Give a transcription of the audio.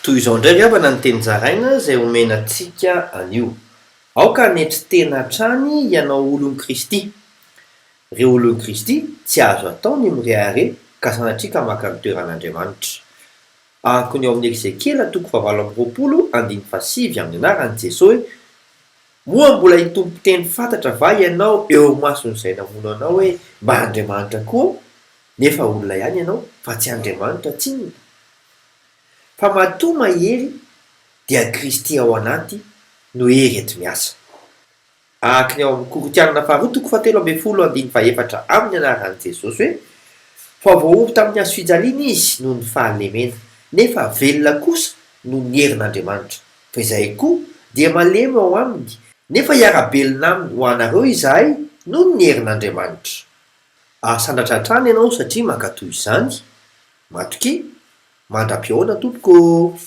Toy izao indray ry havana ny teny zaraina izay omena antsika anio. Aoka hanetry tena hatrany ianao olon'i Kristy. Ry olon'i Kristy, tsy azo atao ny mirehareha ka sanatria ka maka ny toeran'Andriamanitra. Araka ny ao amin'ny Ezekiela toko fahavalo amby 20 andininy fahasivy amin'ny anaran'i Jesoa hoe, Moa mbola hitompo teny fantatra va ianao eo imason'izay namono anao hoe mba Andriamanitra koa aho? Nefa olona ihany ianao fa tsy Andriamanitra tsinona. Fa matoa mahery dia Kristy ao anaty no hery enti-miasa. Araka ny ao amin'ny Korintianina faharoa toko fahatelo ambin'ny 10 andininy fahefatra amin'ny anaran'i Jesosy hoe, Fa voahombo tamin'ny hazo fijaliana izy noho ny fahalemena, nefa velona kosa noho ny herin'Andriamanitra. Fa izahay koa dia malemy ao aminy, nefa hiara-belona aminy ho anareo izahay noho ny herin'Andriamanitra. Asandratra hatrany ianao satria mankatò izany. Matokia. Mandra-pihaona tompoko ô!